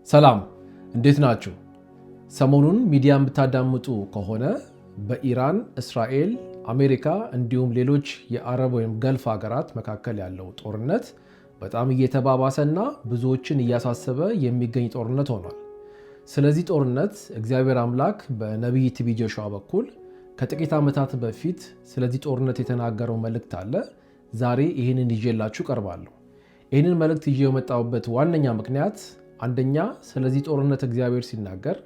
ሰላም፣ እንዴት ናችሁ? ሰሞኑን ሚዲያ የምታዳምጡ ከሆነ በኢራን፣ እስራኤል፣ አሜሪካ እንዲሁም ሌሎች የአረብ ወይም ገልፍ ሀገራት መካከል ያለው ጦርነት በጣም እየተባባሰና ብዙዎችን እያሳሰበ የሚገኝ ጦርነት ሆኗል። ስለዚህ ጦርነት እግዚአብሔር አምላክ በነቢይ ቲቢ ጆሹዋ በኩል ከጥቂት ዓመታት በፊት ስለዚህ ጦርነት የተናገረው መልእክት አለ። ዛሬ ይህንን ይዤላችሁ ቀርባለሁ። ይህንን መልእክት ይዤ የመጣሁበት ዋነኛ ምክንያት አንደኛ፣ ስለዚህ ጦርነት እግዚአብሔር ሲናገር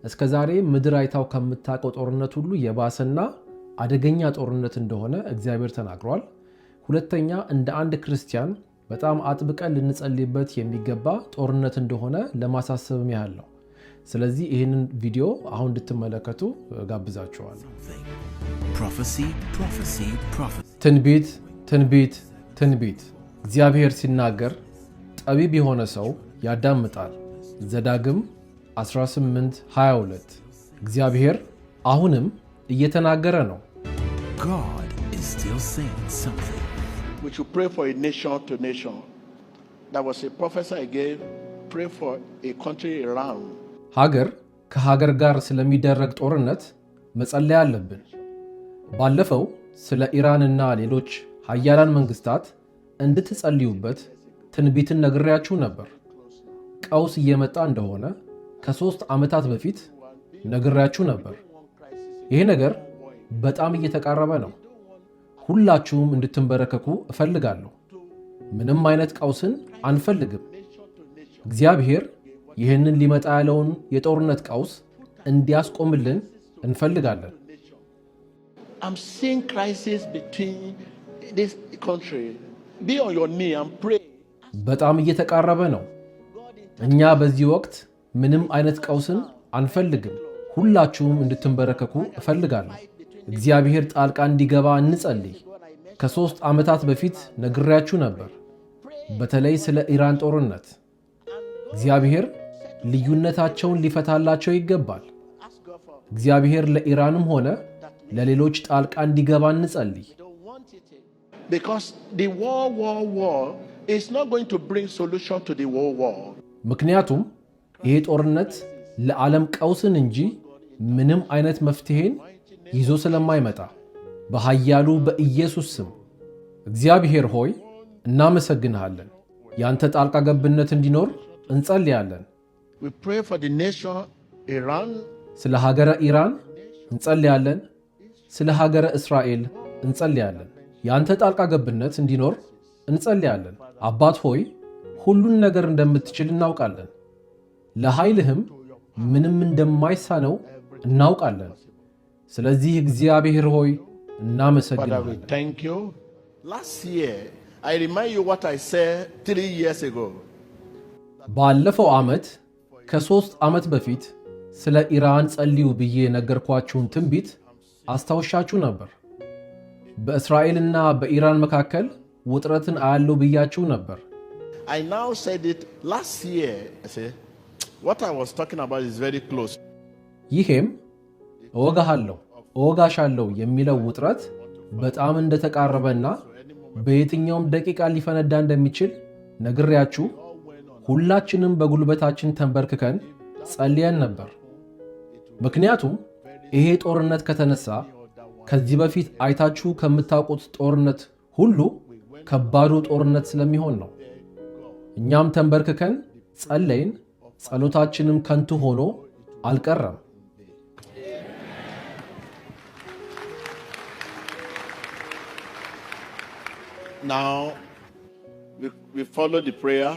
እስከ ዛሬ ምድር አይታው ከምታውቀው ጦርነት ሁሉ የባሰና አደገኛ ጦርነት እንደሆነ እግዚአብሔር ተናግሯል። ሁለተኛ፣ እንደ አንድ ክርስቲያን በጣም አጥብቀን ልንጸልይበት የሚገባ ጦርነት እንደሆነ ለማሳሰብም ያህል ነው። ስለዚህ ይህንን ቪዲዮ አሁን እንድትመለከቱ ጋብዛችኋለሁ። ትንቢት፣ ትንቢት፣ ትንቢት። እግዚአብሔር ሲናገር ጠቢብ የሆነ ሰው ያዳምጣል። ዘዳግም 18:22። እግዚአብሔር አሁንም እየተናገረ ነው። God is still saying something. We should pray for a nation to nation. There was a prophecy I gave, pray for a country Iran. ሀገር ከሀገር ጋር ስለሚደረግ ጦርነት መጸለይ አለብን። ባለፈው ስለ ኢራንና ሌሎች ሀያላን መንግስታት እንድትጸልዩበት ትንቢትን ነግሬያችሁ ነበር። ቀውስ እየመጣ እንደሆነ ከ3 ዓመታት በፊት ነግሬያችሁ ነበር። ይሄ ነገር በጣም እየተቃረበ ነው። ሁላችሁም እንድትንበረከኩ እፈልጋለሁ። ምንም አይነት ቀውስን አንፈልግም። እግዚአብሔር ይህንን ሊመጣ ያለውን የጦርነት ቀውስ እንዲያስቆምልን እንፈልጋለን። I'm seeing crisis between this country. Be on your knee and pray. በጣም እየተቃረበ ነው። እኛ በዚህ ወቅት ምንም አይነት ቀውስን አንፈልግም። ሁላችሁም እንድትንበረከኩ እፈልጋለሁ። እግዚአብሔር ጣልቃ እንዲገባ እንጸልይ። ከ3 ዓመታት በፊት ነግሬያችሁ ነበር፣ በተለይ ስለ ኢራን ጦርነት። እግዚአብሔር ልዩነታቸውን ሊፈታላቸው ይገባል። እግዚአብሔር ለኢራንም ሆነ ለሌሎች ጣልቃ እንዲገባ እንጸልይ። Because the war, war, war is not going to bring solution to the war, war. ምክንያቱም ይሄ ጦርነት ለዓለም ቀውስን እንጂ ምንም አይነት መፍትሄን ይዞ ስለማይመጣ፣ በኃያሉ በኢየሱስ ስም እግዚአብሔር ሆይ እናመሰግንሃለን። ያንተ ጣልቃ ገብነት እንዲኖር እንጸልያለን። We pray for the nation Iran. ስለ ሀገረ ኢራን እንጸልያለን። ስለ ሀገረ እስራኤል እንጸልያለን። ያንተ ጣልቃ ገብነት እንዲኖር እንጸልያለን። አባት ሆይ፣ ሁሉን ነገር እንደምትችል እናውቃለን። ለኃይልህም ምንም እንደማይሳነው እናውቃለን። ስለዚህ እግዚአብሔር ሆይ Father, we እናመሰግንሃለን። thank you. Last year, I remind you what I said 3 years ago. ባለፈው ዓመት፣ ከ3 ዓመት በፊት ስለ ኢራን ጸልዩ ብዬ የነገርኳችሁን ትንቢት አስታውሻችሁ ነበር። በእስራኤልና በኢራን መካከል ውጥረትን አያለው ብያችሁ ነበር። I now said it last year. I say, what I was talking about is very close. ይሄም እወጋሃለሁ፣ እወጋሻለሁ የሚለው ውጥረት በጣም እንደተቃረበና በየትኛውም ደቂቃ ሊፈነዳ እንደሚችል ነግሬያችሁ ሁላችንም በጉልበታችን ተንበርክከን ጸልየን ነበር። ምክንያቱም ይሄ ጦርነት ከተነሳ ከዚህ በፊት አይታችሁ ከምታውቁት ጦርነት ሁሉ ከባዱ ጦርነት ስለሚሆን ነው። እኛም ተንበርክከን ጸለይን። ጸሎታችንም ከንቱ ሆኖ አልቀረም። Now, we follow the prayer.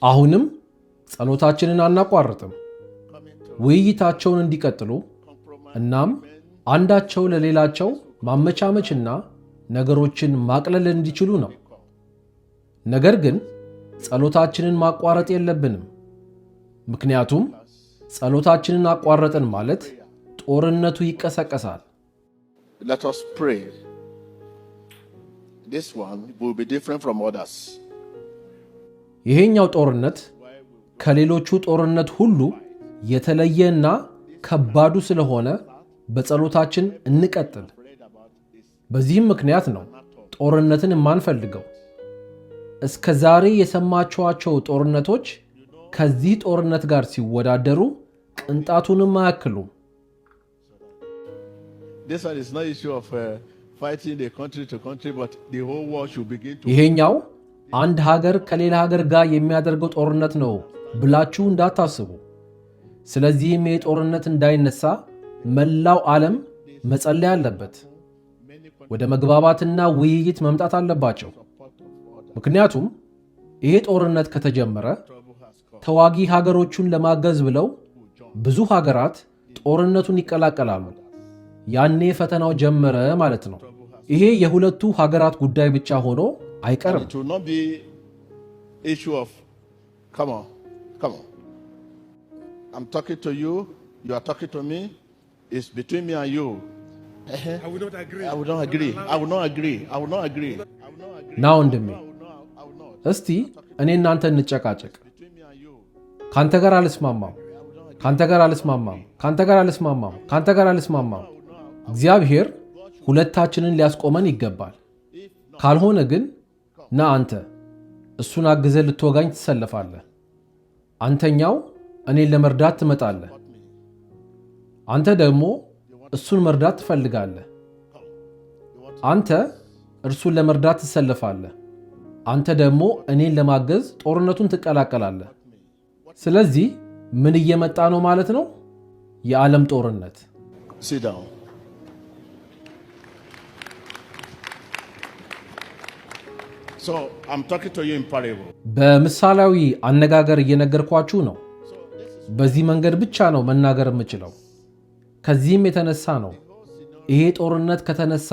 አሁንም ጸሎታችንን አናቋርጥም። ውይይታቸውን እንዲቀጥሉ እናም አንዳቸው ለሌላቸው ማመቻመችና ነገሮችን ማቅለል እንዲችሉ ነው። ነገር ግን ጸሎታችንን ማቋረጥ የለብንም። ምክንያቱም ጸሎታችንን አቋረጥን ማለት ጦርነቱ ይቀሰቀሳል። Let us pray. This one will be different from others. ይሄኛው ጦርነት ከሌሎቹ ጦርነት ሁሉ የተለየና ከባዱ ስለሆነ በጸሎታችን እንቀጥል። በዚህም ምክንያት ነው ጦርነትን የማንፈልገው። እስከ ዛሬ የሰማችኋቸው ጦርነቶች ከዚህ ጦርነት ጋር ሲወዳደሩ ቅንጣቱንም አያክሉም። This one is not issue of fighting the country to country, but the whole world should begin to ይሄኛው አንድ ሀገር ከሌላ ሀገር ጋር የሚያደርገው ጦርነት ነው ብላችሁ እንዳታስቡ። ስለዚህም ይህ ጦርነት እንዳይነሳ መላው ዓለም መጸለይ አለበት። ወደ መግባባትና ውይይት መምጣት አለባቸው። ምክንያቱም ይሄ ጦርነት ከተጀመረ ተዋጊ ሀገሮቹን ለማገዝ ብለው ብዙ ሀገራት ጦርነቱን ይቀላቀላሉ። ያኔ ፈተናው ጀመረ ማለት ነው። ይሄ የሁለቱ ሀገራት ጉዳይ ብቻ ሆኖ አይቀርም። It will not be issue of, come on, come on. I'm talking to you, you are talking to me. It's between me and you. I will not agree. I will not agree. I will not agree. I will not agree. I will not agree. ና ወንድሜ፣ I will not. I will not. እስቲ እኔና አንተ እንጨቃጨቅ። Between me and you. ካንተ ጋር አልስማማም፣ ካንተ ጋር አልስማማም፣ ካንተ ጋር አልስማማም፣ ካንተ ጋር አልስማማም። እግዚአብሔር ሁለታችንን ሊያስቆመን ይገባል። ካልሆነ ግን ና አንተ እሱን አግዘህ ልትወጋኝ ትሰለፋለህ። አንተኛው እኔን ለመርዳት ትመጣለህ። አንተ ደግሞ እሱን መርዳት ትፈልጋለህ። አንተ እርሱን ለመርዳት ትሰለፋለህ። አንተ ደግሞ እኔን ለማገዝ ጦርነቱን ትቀላቀላለህ። ስለዚህ ምን እየመጣ ነው ማለት ነው? የዓለም ጦርነት። Sit down. So I'm talking to you in parable. በምሳሌያዊ አነጋገር እየነገርኳችሁ ነው። በዚህ መንገድ ብቻ ነው መናገር የምችለው። ከዚህም የተነሳ ነው ይሄ ጦርነት ከተነሳ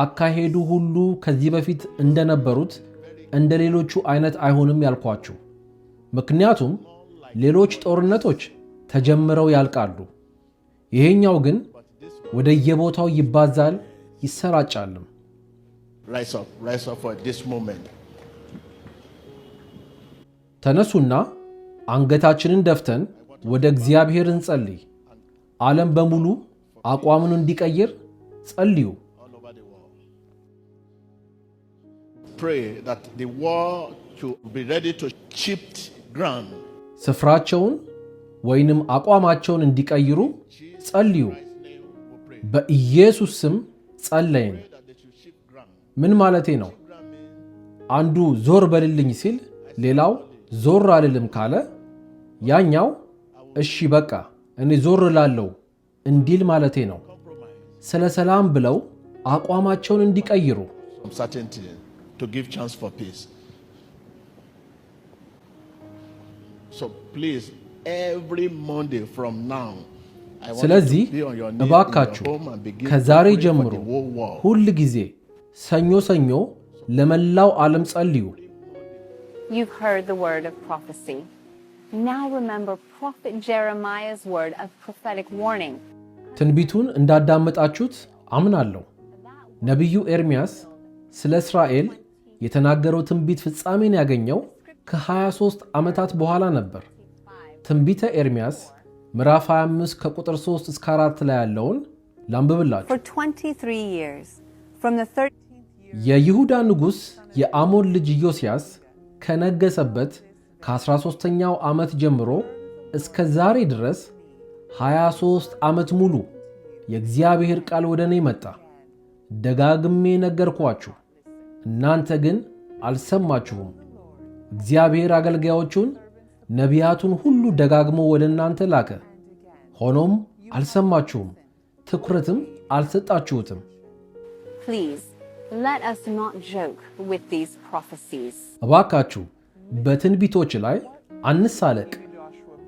አካሄዱ ሁሉ ከዚህ በፊት እንደነበሩት እንደ ሌሎቹ አይነት አይሆንም ያልኳችሁ። ምክንያቱም ሌሎች ጦርነቶች ተጀምረው ያልቃሉ። ይሄኛው ግን ወደየቦታው ይባዛል፣ ይሰራጫልም። Rise up, rise up for this moment. ተነሱና አንገታችንን ደፍተን ወደ እግዚአብሔር እንጸልይ። ዓለም በሙሉ አቋሙን እንዲቀይር ጸልዩ። All over the world. Pray that the world to be ready to shift ground. ስፍራቸውን ወይንም አቋማቸውን እንዲቀይሩ ጸልዩ። በኢየሱስ ስም ጸለይን። ምን ማለቴ ነው? አንዱ ዞር በልልኝ ሲል ሌላው ዞር አልልም ካለ ያኛው እሺ በቃ እኔ ዞር እላለሁ እንዲል ማለቴ ነው። ስለ ሰላም ብለው አቋማቸውን እንዲቀይሩ። Some certainty to give chance for peace. So please, every Monday from now, I want you ስለዚህ to be on your knees in your እባካችሁ home and begin to ከዛሬ pray for ጀምሮ the whole world. ሁል ጊዜ ሰኞ ሰኞ ለመላው ዓለም ጸልዩ። You've heard the word of prophecy. Now remember Prophet Jeremiah's word of prophetic warning. ትንቢቱን እንዳዳመጣችሁት አምናለሁ። ነቢዩ ኤርምያስ ስለ እስራኤል የተናገረው ትንቢት ፍጻሜን ያገኘው ከ23 ዓመታት በኋላ ነበር። ትንቢተ ኤርምያስ ምዕራፍ 25 ከቁጥር 3 እስከ 4 ላይ ያለውን ላንብብላችሁ። For 23 years, from the 13th የይሁዳ ንጉሥ የአሞን ልጅ ኢዮስያስ ከነገሰበት ከ13ኛው ዓመት ጀምሮ እስከ ዛሬ ድረስ 23 ዓመት ሙሉ የእግዚአብሔር ቃል ወደ እኔ መጣ። ደጋግሜ ነገርኳችሁ፣ እናንተ ግን አልሰማችሁም። እግዚአብሔር አገልጋዮቹን ነቢያቱን ሁሉ ደጋግሞ ወደ እናንተ ላከ። ሆኖም አልሰማችሁም፣ ትኩረትም አልሰጣችሁትም። Please, let us not joke with these prophecies. እባካችሁ በትንቢቶች ላይ አንሳለቅ።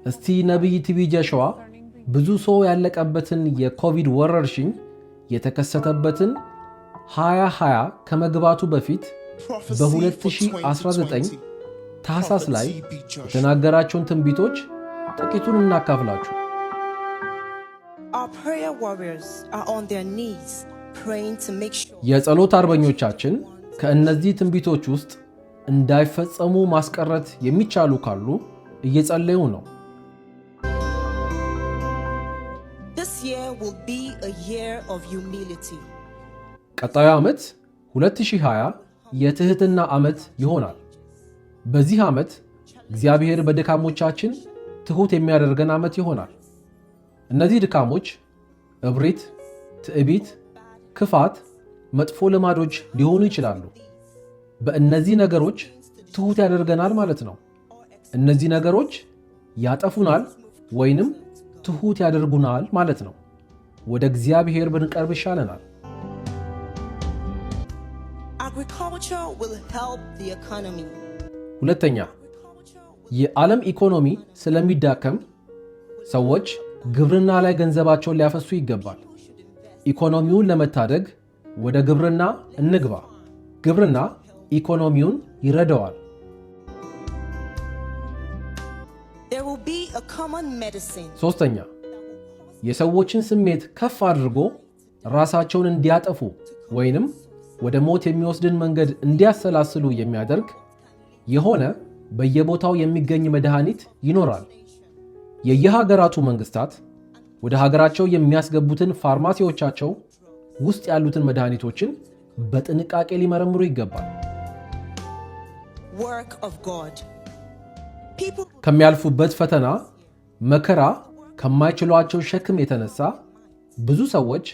እስቲ ነቢይ ቲቢ ጆሹዋ ብዙ ሰው ያለቀበትን የኮቪድ ወረርሽኝ የተከሰተበትን 2020 ከመግባቱ በፊት በ2019 ታህሳስ ላይ የተናገራቸውን ትንቢቶች ጥቂቱን እናካፍላችሁ። Our prayer warriors are on their knees praying to make sure የጸሎት አርበኞቻችን ከእነዚህ ትንቢቶች ውስጥ እንዳይፈጸሙ ማስቀረት የሚቻሉ ካሉ እየጸለዩ ነው። this year will be a year of humility. ቀጣዩ ዓመት 2020 የትህትና ዓመት ይሆናል። በዚህ ዓመት እግዚአብሔር በድካሞቻችን ትሑት የሚያደርገን ዓመት ይሆናል። እነዚህ ድካሞች እብሪት፣ ትዕቢት፣ ክፋት፣ መጥፎ ልማዶች ሊሆኑ ይችላሉ። በእነዚህ ነገሮች ትሑት ያደርገናል ማለት ነው። እነዚህ ነገሮች ያጠፉናል ወይንም ትሑት ያደርጉናል ማለት ነው። ወደ እግዚአብሔር ብንቀርብ ይሻለናል። Agriculture will help the economy. ሁለተኛ፣ የዓለም ኢኮኖሚ ስለሚዳከም ሰዎች ግብርና ላይ ገንዘባቸውን ሊያፈሱ ይገባል። ኢኮኖሚውን ለመታደግ ወደ ግብርና እንግባ። ግብርና ኢኮኖሚውን ይረዳዋል። There will be a common medicine. ሶስተኛ፣ የሰዎችን ስሜት ከፍ አድርጎ ራሳቸውን እንዲያጠፉ ወይንም ወደ ሞት የሚወስድን መንገድ እንዲያሰላስሉ የሚያደርግ የሆነ በየቦታው የሚገኝ መድኃኒት ይኖራል። የየሀገራቱ መንግስታት ወደ ሀገራቸው የሚያስገቡትን ፋርማሲዎቻቸው ውስጥ ያሉትን መድኃኒቶችን በጥንቃቄ ሊመረምሩ ይገባል። Work of God. People ከሚያልፉበት ፈተና፣ መከራ፣ ከማይችሏቸው ሸክም የተነሳ ብዙ ሰዎች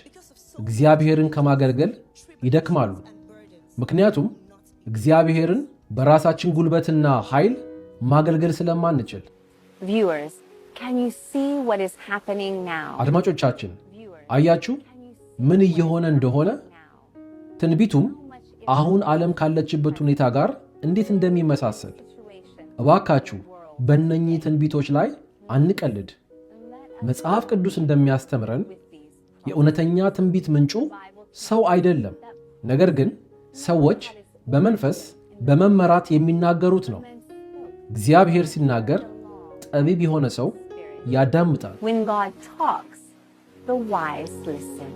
እግዚአብሔርን ከማገልገል ይደክማሉ። ምክንያቱም እግዚአብሔርን በራሳችን ጉልበትና ኃይል ማገልገል ስለማንችል። Viewers, can you see what is happening now? አድማጮቻችን፣ አያችሁ ምን እየሆነ እንደሆነ? ትንቢቱም አሁን ዓለም ካለችበት ሁኔታ ጋር እንዴት እንደሚመሳሰል። እባካችሁ በእነኚህ ትንቢቶች ላይ አንቀልድ። መጽሐፍ ቅዱስ እንደሚያስተምረን የእውነተኛ ትንቢት ምንጩ ሰው አይደለም፣ ነገር ግን ሰዎች በመንፈስ በመመራት የሚናገሩት ነው። እግዚአብሔር ሲናገር ጠቢብ የሆነ ሰው ያዳምጣል። When God talks, the wise listen.